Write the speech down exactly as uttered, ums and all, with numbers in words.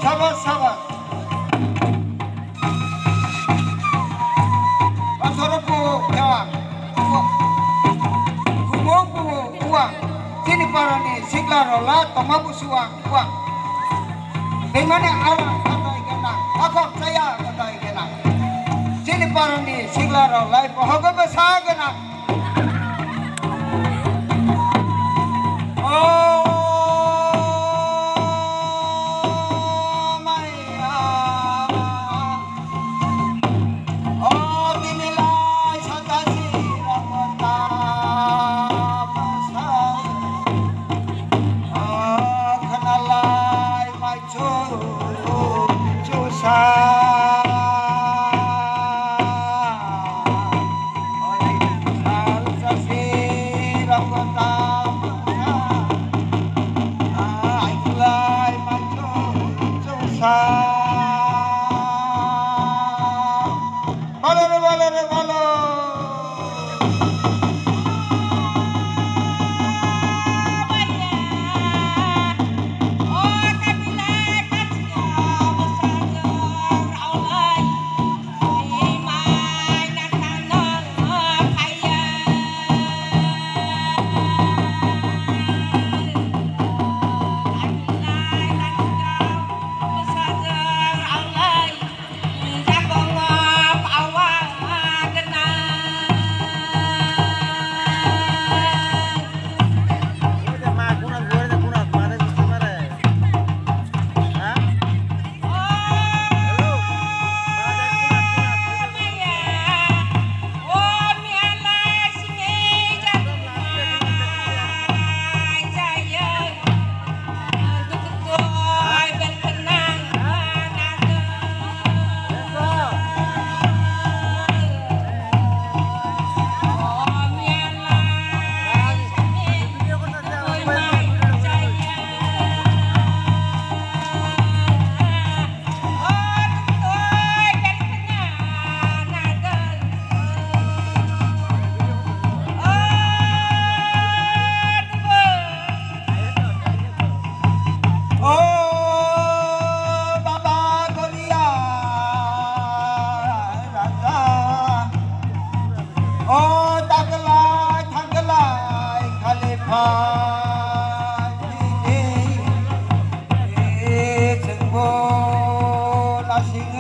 Sabash, sabash. Asoro po yawa. Kumo kumo kuwa. Chini parani sikla rola toma busuwa kuwa. Bimane ala katai gena. Akok saya katai gena. Chini parani sikla rola pohogo besa gena. Balo re, balo re, balo. O baba Goliya raja, o taklai thaklai khali phai di, chwngbo nasing